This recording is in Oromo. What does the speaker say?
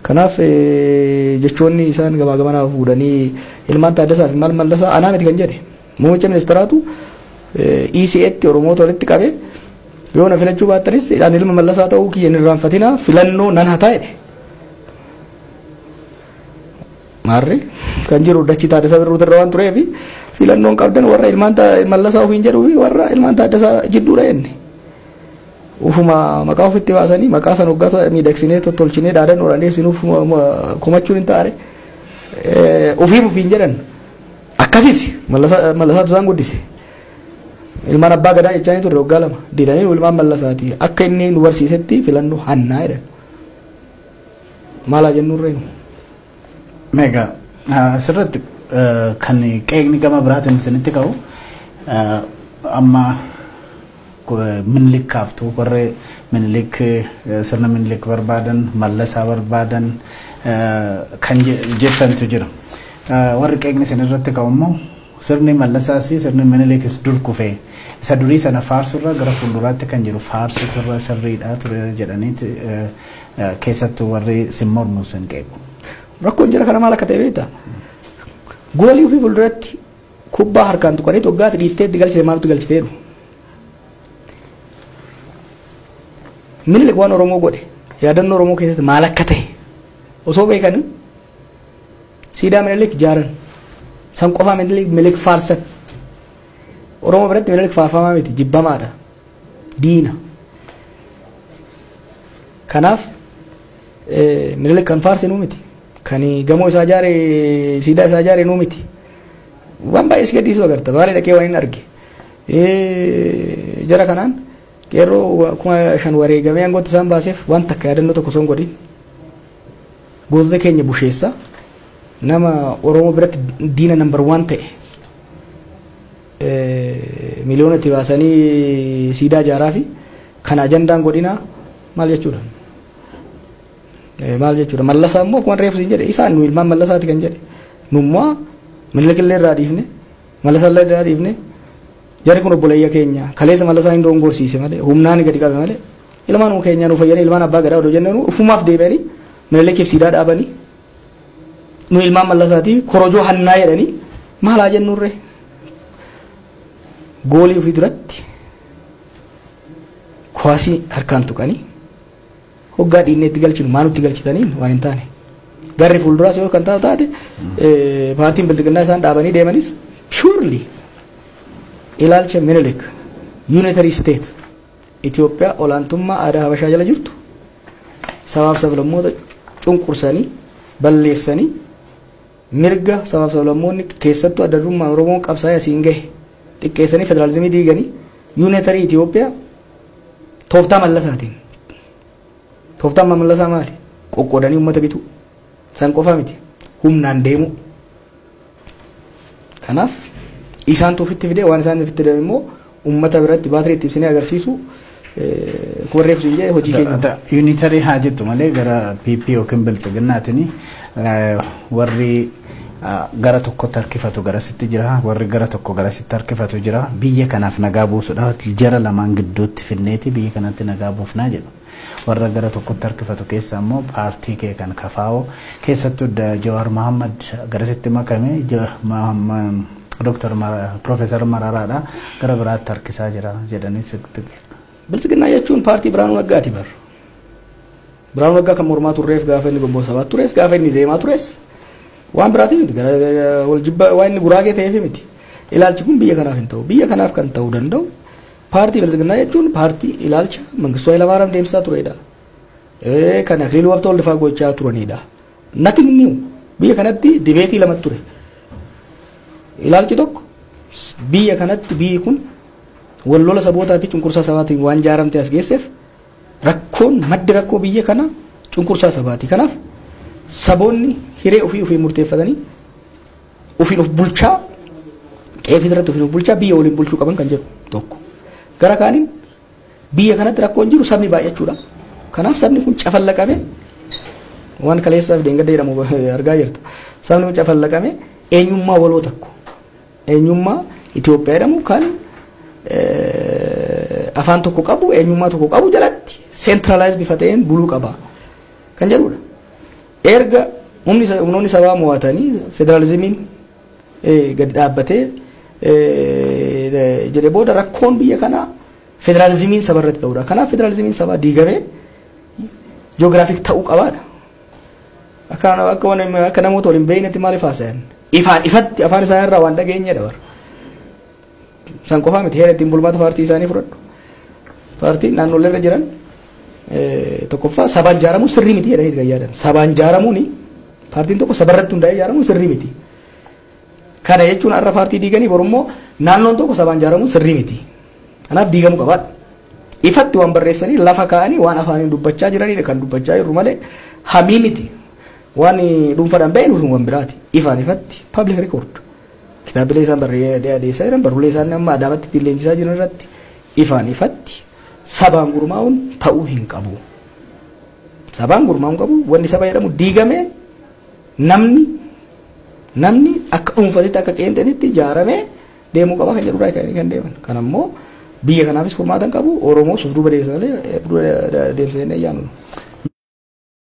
Kanaaf jechoonni isaan gamaa gamanaa fuudhanii ilmaan Taaddasaa fi maal Mallasaa anaa miti kan jedhe muummicha ministeeraatu ECAtti Oromoota walitti qabee yoo na filachuu baattanis ani ilma Mallasaa ta'uu kiyya hin irraanfatinaa filannoo nan hataa jedhe. Maarree kan jiru dachii Taaddasaa Birruutu irra waan tureef filannoon qabdan warra ilmaan Mallasaa ofiin jedhuu fi warra ilmaan Taaddasaa jidduudha jenne. Ufuma maqaa ofitti baasanii maqaa san hoggaa miidhagsinee tottolchinee dhaadannoodhaan dhiyeessinuuf komachuun hin taane ofiif ofiin jedhan akkasiis Mallasaatu isaan guddise. Ilmaan abbaa gadaa jechaa turre waggaa lama didanii ilmaan Mallasaati akka inni nu barsiisetti filannoo hannaa jedhan. Maalaa jennuurree nu. Meegaa asirratti kan qeeqni gama biraatiin isinitti ka'u amma Minilik kaaftu warri Minilik sirna Minilik barbaadan Mallasaa barbaadan kan jettantu jira. Warri qeeqni isin irratti ka'u immoo sirni Mallasaas sirni Minilikis dur kufee isa durii sana faarsurra gara fuulduraatti kan jiru faarsurra sirriidha ture jedhaniiti keessattuu warri sin mormu sin qeequ. Rakkoon jira kana maal akka ta'e beektaa? Goolii ofii fuulduratti kubbaa harkaan tuqanii hoggaatti dhiiftee itti galchite maaltu galchiteeru? Minilik waan Oromoo godhe yaadannoo Oromoo keessatti maal akka ta'e osoo beekanii siidaa Minilik ijaaran san qofaa Minilik faarsan. Oromoo biratti Minilik faarfamaa miti jibbamaadha diina. Kanaaf Minilik kan faarsinuu miti. Kan gamoo isaa ijaare siidaa isaa ijaare nuu miti. Waan baay'ee si gaddisiisu agarta. Baalee dhaqee waan hin arge. Jara kanaan qeerroo 5,000 wareegamee aangootti isaan baaseef waan takka yaadannoo tokko osoo hin godhin. Gootota keenya busheessa nama Oromoo biratti diina nambar 1 ta'e miliyoona itti baasanii siidaa ijaaraa fi kan ajandaan godhinaa maal jechuudha? Maal jechuudha? Mallasaa immoo akkuma reefu siin jedhe isaan nu ilmaan Mallasaati kan jedhe. Nummoo Minilik illee irraa dhiifne Mallasaa illee irraa dhiifne jarri kun obboleeyya keenya kaleessa Mallasaa hin dongorsiise malee humnaan gadi qabe malee ilmaan keenya nu fayyadanii ilmaan abbaa gadaa odoo jennu ufumaaf deebi'anii Minilikiif siidaa dhaabanii nu ilmaan Mallasaati korojoo hannaa jedhanii maalaa jennurree goolii ofii duratti kuwaasii harkaan tuqanii hoggaa dhiinnee itti galchinu maa nutti galchitaniin waan hin taane. Garri fuulduraas yoo kan taatu taate paartiin bilxiginnaa isaan dhaabanii deemanis purely ilaalcha Minilik unitary state Itoophiyaa olaantummaa aadaa Habashaa jala jirtu sabaaf sablammoota cunqursanii balleessanii mirga sabaaf sablammoonni keessattuu adda durummaan Oromoon qabsaa'ee asiin gahe xiqqeessanii federaalizimii diiganii unitary Itoophiyaa tooftaa Mallasaatiin. Tooftaan Mallasaa maali? Qoqqoodanii uummata bituu. San qofa miti. Humnaan deemuu. Kanaaf isaantu ofitti fidee waan isaan ofitti fidan immoo uummata biratti baatirii itti ibsinee agarsiisu kun reefu siin jedhe hojii keenya. Unitary haa jettu malee gara PP yookiin Biltsiginnaatiin warri gara tokkotti harkifatu garasitti jira warri gara tokko garasitti harkifatu jira biyya kanaaf nagaa buusuudhaaf jara lamaan gidduutti finneeti biyya kanatti nagaa buufnaa jedhu. Warra gara tokkotti harkifatu keessa immoo paartii kee kan KFO keessattuu Jawaar Mohammad garasitti makame Dr. Profeesar Mararaadha gara biraatti harkisaa jira jedhanii sitti. Biltsiginnaa jechuun paartii Biraanuu Naggaati bar. Biraanuu Naggaa kan mormaa turreef gaafa inni Gonboo Sabaat tures gaafa inni Zeemaa tures waan biraatii miti gara wal jibba waan inni guraagee ta'eef miti. Ilaalchi kun biyya kanaaf hin ta'u. Biyya kanaaf kan ta'uu danda'u paartii Biltsiginnaa jechuun paartii ilaalcha Mangistuu Hayilamaariyaam deemsisaa turedha. Kan Akiliiluu Habtawald fa'aa gochaa turanidha. Nothing new. Biyya kanatti dibeetii lamatu ture. Ilaalchi tokko biyya kanatti biyyi kun wal lola sabootaa fi cunqursaa sabaatiin waan jaaramte as geesseef rakkoon maddi rakkoo biyya kana cunqursaa sabaati. Kanaaf saboonni hiree ofii ofii murteeffatanii ofiin of bulchaa qeefii irratti ofiin of bulchaa biyya waliin bulchuu qaban kan jedhu tokko. Gara kaaniin biyya kanatti rakkoon jiru sabni baay'achuudha. Kanaaf sabni kun cafallaqame waan kaleessaaf deengadda jedhamu argaa jirtu. Sabni kun cafallaqame eenyummaa waloo tokko eenyummaa Itoophiyaa jedhamu kan afaan tokko qabu eenyummaa tokko qabu jalatti centralize bifa ta'een buluu qaba. kan jedhudha. Erga humni humnoonni sabaa mo'atanii federaalizimiin gadi dhaabbatee jedhe booda rakkoon biyya kanaa federaalizimiin saba irratti ta'udha. Kanaaf federaalizimiin sabaa diigamee geographic ta'uu qabaadha. Akka namoota waliin beeknetti maaliif haasayan? Ifaan ifatti afaan isaanii irraa waan dhageenyedha bara. San qofaa miti, heera ittiin bulmaata paartii isaanii fudhadhu. Paartiin naannolee irra jiran tokkoffaa sabaan ijaaramuun sirrii miti jedhanii kan yaadan. Sabaan ijaaramuun, paartiin tokko sabarratti hundaa'ee ijaaramuun sirrii miti. Kana jechuun har'a paartii diiganii borummoo naannoon tokko sabaan ijaaramuun sirrii miti. Kanaaf diigamuu qabaadha. Ifatti waan barreessanii lafa kaa'anii waan afaaniin dubbachaa jiranidha kan dubbachaa jirru malee hamii miti. Waan dhuunfaadhaan ba'e nuuf waan biraati. Ifaan ifatti public record. Kitaabilee isaan barreessaa jiran, barruulee isaan amma Adaamatti ittiin leenjisaa jiran irratti ifaan ifatti sabaan gurmaa'uun ta'uu hin qabu. Sabaan gurmaa'uun qabu, wanni saba jedhamu diigamee namni akka dhuunfatitti, akka qeenxeetitti ijaaramee deemuu qaba kan jedhurraa kan deeman. Kan ammoo biyya kanaafis furmaata hin qabu, Oromoos of duuba deemsa malee deemsa jennee yaadnu.